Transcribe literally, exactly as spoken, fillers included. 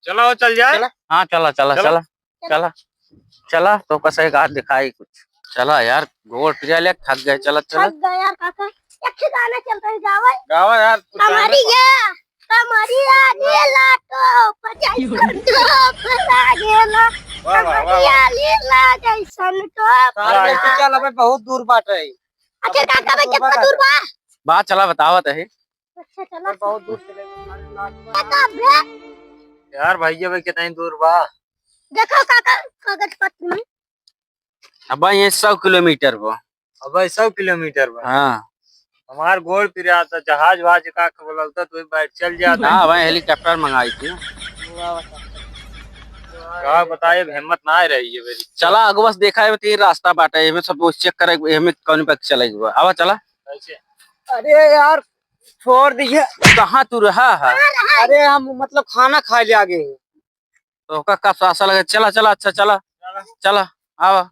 चला हो, चल जाए। चला। हाँ, चला, चला, चला। चला, चला। चला, तो कसे का दिखाई कुछ। चला यार, गोड़ पिरा ले, थक गए, चला, चला। थक गए यार काका, एक ही गाना चलता है, गावा। गावा यार, कुछ गाना कमरिया, कमरिया लीला टोप जैसन टोप लागेला। वाह, वाह, वाह, वाह। कमरिया लीला जैसन टोप सारे लागेला। चल, अबे बहुत दूर बाटे। अच्छा, काका, बे, कितना दूर बा? बा, चला, बतावत है। अच्छा, चला। बहुत दूर चले। काका, बे। यार, भैया, बे, कितना ही दूर बा? देखो, काका, कागज पत्र में। अब ये सौ किलोमीटर बा। अब ये सौ किलोमीटर बा। हाँ। हमार गोड़ पिरात, जहाज वहाज का बोलता, तो बैठ चल जाता। हाँ, भाई, हेलीकॉप्टर मंगाई थी। का बताए, अब हिम्मत ना रही है मेरी। चला, अगवा से देखा है, तो ये रास्ता बाटे, एमे सब चेक करे, एमे कौन पे चले हुआ। आवा, चला। कैसे? अरे यार, छोड़ दीजिए। कहाँ तू रहा है? अरे, हम मतलब खाना खाए ले आगे। तो का, का सासा लगे? चला, चला, अच्छा, चला। चला। चला, आवा।